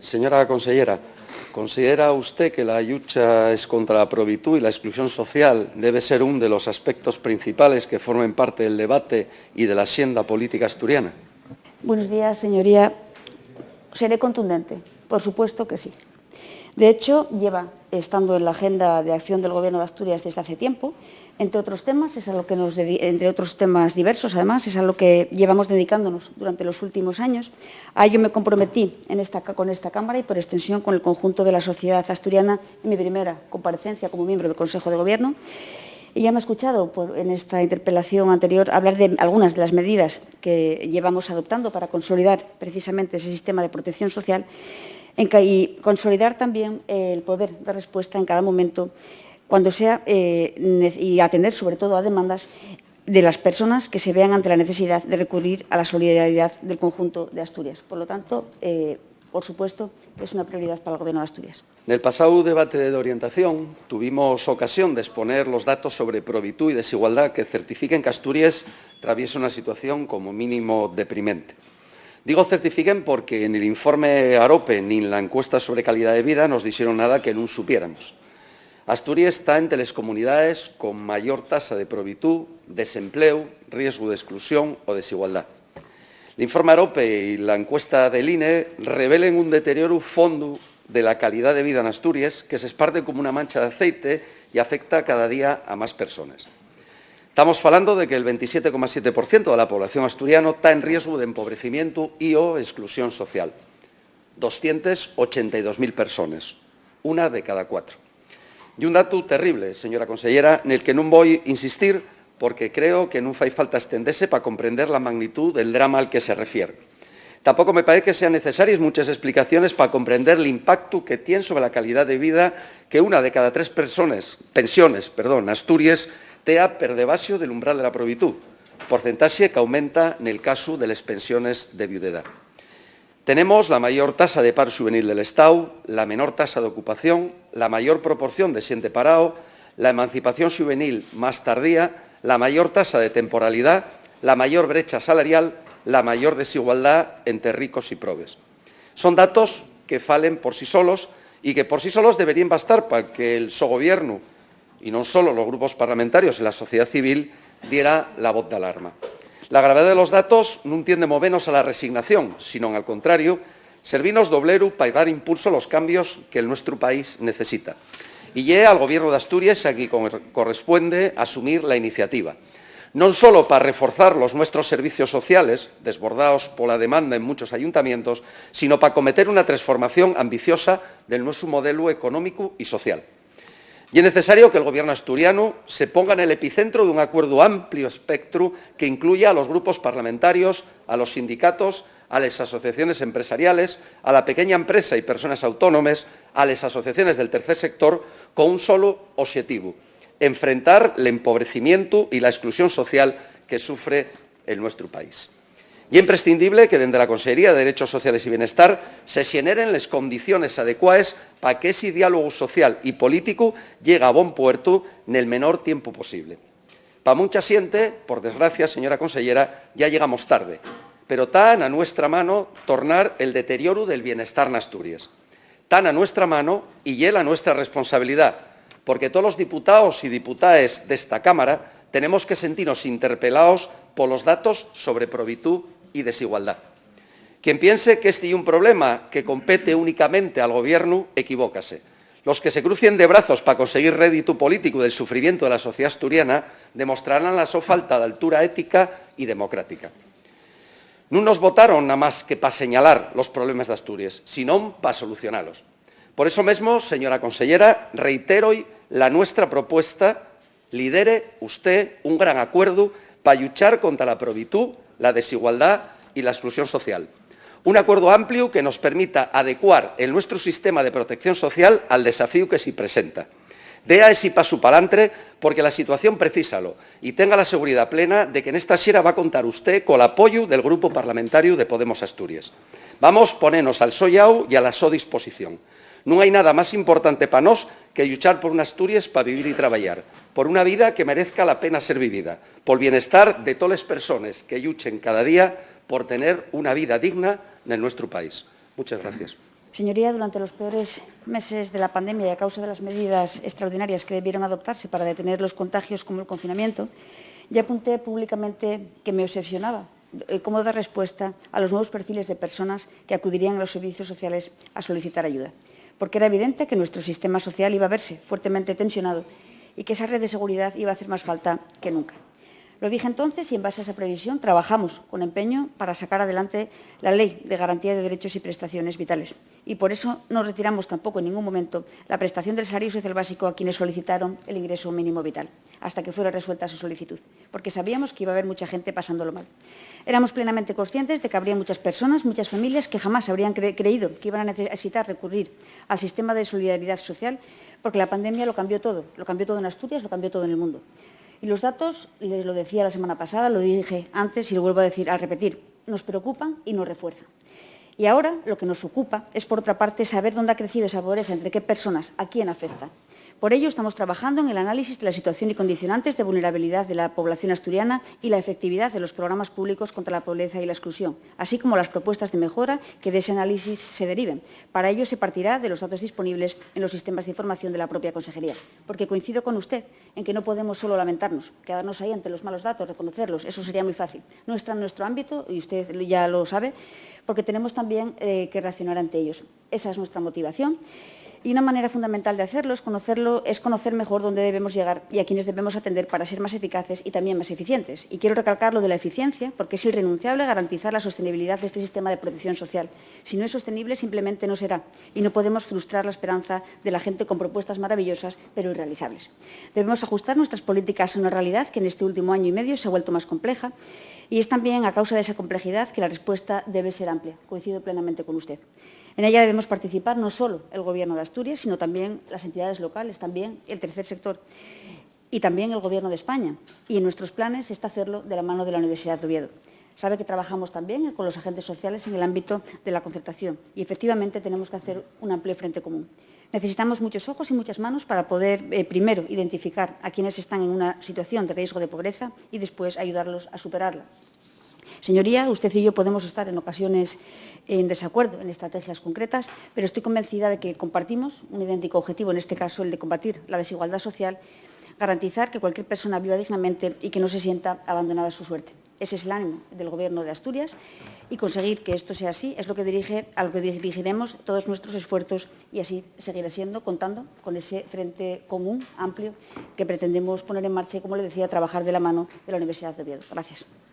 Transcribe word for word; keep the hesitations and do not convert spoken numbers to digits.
Señora conseyera, ¿considera usté que la llucha escontra la probitú y la exclusión social debe ser un de los aspectos principales que formen parte del debate y de la axenda política asturiana? Buenos días, señoría. Seré contundente. Por supuesto que sí. De hecho, lleva estando en la agenda de acción del Gobierno de Asturias desde hace tiempo. Entre otros temas, es a lo que nos dedi- entre otros temas diversos, además, es a lo que llevamos dedicándonos durante los últimos años. A ello me comprometí en esta ca- con esta Cámara y, por extensión, con el conjunto de la sociedad asturiana en mi primera comparecencia como miembro del Consejo de Gobierno. Y ya me ha escuchado por- en esta interpelación anterior hablar de algunas de las medidas que llevamos adoptando para consolidar precisamente ese sistema de protección social en ca- y consolidar también el poder dar respuesta en cada momento cuando sea eh, nece- y atender sobre todo a demandas de las personas que se vean ante la necesidad de recurrir a la solidaridad del conjunto de Asturias. Por lo tanto, eh, por supuesto, es una prioridad para el Gobierno de Asturias. Nel pasáu debate d'orientación tuvimos ocasión d'exponer los datos sobre probitú y desigualdá que certifiquen qu'Asturies traviesa una situación como mínimo deprimente. Digo certifiquen porque nin l'informe Arope nin la encuesta sobre calidá de vida nos dixeron nada que nun supiéramos. Asturies ta ente les comunidaes con mayor tasa de probitú, desempleu, riesgu d'exclusión o desigualdá. L'informe Arope y la encuesta del ine revelen un deterioru fondu de la calidá de vida n'Asturies que s'esparte como una mancha d'aceite y afecta cada día a más persones. Tamos falando de que el veintisiete coma siete por ciento de la población asturiano ta en riesgu d'empobrecimientu y o exclusión social. Doscientos ochenta y dos mil persones, una de cada cuatro. Y un datu terrible, señora conseyera, nel que nun voi insistir porque creo que nun fai falta estendese pa comprender la magnitud del drama al que se refier. Tampoco me paez que sean necesaries munches explicaciones pa comprender l'impactu que tien sobre la calidá de vida que una de cada tres persones, pensiones, perdón, n'Asturies tea per debaxo del umbral de la probitú, porcentaxe qu'aumenta nel casu de les pensiones de viudedá. Tenemos la mayor tasa de paru xuvenil del Estáu, la menor tasa d'ocupación, la mayor proporción de xente parao, la emancipación xuvenil más tardía, la mayor tasa de temporalidá, la mayor brecha salarial, la mayor desigualdá ente ricos y probes. Son datos que falen por sí solos y que por sí solos deberíen bastar pa que el so gobiernu, y non solo los grupos parlamentarios y la sociedá civil, diera la voz d'alarma. La gravedá de los datos nun tien de movenos a la resignación, sinón, al contrario, servinos d'obleru pa dar impulso a los cambios que el nuestru país necesita. Y ye al Gobiernu d'Asturies a qui cor- correspuende asumir la iniciativa, non solo pa reforzar los nuestros servicios sociales, desbordaos pola demanda en munchos ayuntamientos, sino pa cometer una tresformación ambiciosa del nuestru modelu económicu y social. Ye necesario que'l Gobiernu asturianu se ponga nel epicentru d'un acuerdu ampliu espectru que incluya a los grupos parlamentarios, a los sindicatos, a les asociaciones empresariales, a la pequeña empresa y persones autónomes, a les asociaciones del tercer sector, con un solu oxetivu: enfrentar l'empobrecimientu y la exclusión social que sufre el nuestru país. Ye imprescindible que dende la Consellería de Derechos Sociales y Bienestar se xeneren les condiciones adecuaes pa qu'esi diálogu social y políticu llegue a bon puertu nel menor tiempu posible. Pa muncha xente, por desgracia, señora conseyera, ya llegamos tarde, pero ta na nuestra mano tornar el deterioru del bienestar n'Asturies. Ta na nuestra mano y ye la nuestra responsabilidá, porque tolos diputaos y diputaes d'esta Cámara tenemos que sentinos interpelaos polos datos sobre probitú y desigualdá. Quien piense qu'esti ye un problema que compete únicamente al Gobiernu, equivócase. Los que se crucien de brazos pa conseguir réditu políticu del sufrimientu de la sociedá asturiana demostrarán la so falta d'altura ética y democrática. Nun nos votaron namás que pa señalar los problemes d'Asturies, sinón pa solucionalos. Por eso mesmo, señora conseyera, reitéroi la nuestra propuesta: lidere usté un gran acuerdu pa lluchar contra la probitú, la desigualdá y la exclusión social. Un acuerdu ampliu que nos permita adecuar el nuestru sistema de protección social al desafíu que si presenta. Dea esi pasu palantre, porque la situación precísalo, y tenga la seguridá plena de que nesta xera va contar usté col apoyu del Grupu Parlamentariu de Podemos Asturies. Vamos ponenos al so llau y a la so disposición. Nun hai nada más importante pa nós que lluchar por una Asturies pa vivir y trabayar, por una vida que merezca la pena ser vivida, pol bienestar de toles persones que lluchen cada día por tener una vida digna nel nuestru país. Muchas gracias. Señoría, durante los peores meses de la pandemia y a causa de las medidas extraordinarias que debieron adoptarse para detener los contagios, como el confinamiento, ya apunté públicamente que me obsesionaba, eh, cómo dar respuesta a los nuevos perfiles de personas que acudirían a los servicios sociales a solicitar ayuda, porque era evidente que nuestro sistema social iba a verse fuertemente tensionado y que esa red de seguridad iba a hacer más falta que nunca. Lo dije entonces y, en base a esa previsión, trabajamos con empeño para sacar adelante la Ley de Garantía de Derechos y Prestaciones Vitales. Y por eso no retiramos tampoco en ningún momento la prestación del salario social básico a quienes solicitaron el ingreso mínimo vital, hasta que fuera resuelta su solicitud, porque sabíamos que iba a haber mucha gente pasándolo mal. Éramos plenamente conscientes de que habría muchas personas, muchas familias que jamás habrían cre-, creído que iban a necesitar recurrir al sistema de solidaridad social, porque la pandemia lo cambió todo, lo cambió todo en Asturias, lo cambió todo en el mundo. Y los datos, les lo decía la semana pasada, lo dije antes y lo vuelvo a decir, a repetir, nos preocupan y nos refuerzan. Y ahora lo que nos ocupa es, por otra parte, saber dónde ha crecido esa pobreza, entre qué personas, a quién afecta. Por ello, estamos trabajando en el análisis de la situación y condicionantes de vulnerabilidad de la población asturiana y la efectividad de los programas públicos contra la pobreza y la exclusión, así como las propuestas de mejora que de ese análisis se deriven. Para ello, se partirá de los datos disponibles en los sistemas de información de la propia Consejería, porque coincido con usted en que no podemos solo lamentarnos, quedarnos ahí ante los malos datos, reconocerlos, eso sería muy fácil. No está en nuestro ámbito, y usted ya lo sabe, porque tenemos también, eh, que reaccionar ante ellos. Esa es nuestra motivación. Y una manera fundamental de hacerlo es conocerlo, es conocer mejor dónde debemos llegar y a quiénes debemos atender para ser más eficaces y también más eficientes. Y quiero recalcar lo de la eficiencia, porque es irrenunciable garantizar la sostenibilidad de este sistema de protección social. Si no es sostenible, simplemente no será. Y no podemos frustrar la esperanza de la gente con propuestas maravillosas, pero irrealizables. Debemos ajustar nuestras políticas a una realidad que en este último año y medio se ha vuelto más compleja, y es también a causa de esa complejidad que la respuesta debe ser amplia. Coincido plenamente con usted. En ella debemos participar no solo el Gobierno de Asturias, sino también las entidades locales, también el tercer sector y también el Gobierno de España. Y en nuestros planes está hacerlo de la mano de la Universidad de Oviedo. Sabe que trabajamos también con los agentes sociales en el ámbito de la concertación y, efectivamente, tenemos que hacer un amplio frente común. Necesitamos muchos ojos y muchas manos para poder, eh, primero, identificar a quienes están en una situación de riesgo de pobreza y después ayudarlos a superarla. Señoría, usted y yo podemos estar en ocasiones en desacuerdo en estrategias concretas, pero estoy convencida de que compartimos un idéntico objetivo, en este caso el de combatir la desigualdad social, garantizar que cualquier persona viva dignamente y que no se sienta abandonada a su suerte. Ese es el ánimo del Gobierno de Asturias y conseguir que esto sea así es lo que dirige, a lo que dirigiremos todos nuestros esfuerzos, y así seguirá siendo, contando con ese frente común, amplio, que pretendemos poner en marcha y, como le decía, trabajar de la mano de la Universidad de Oviedo. Gracias.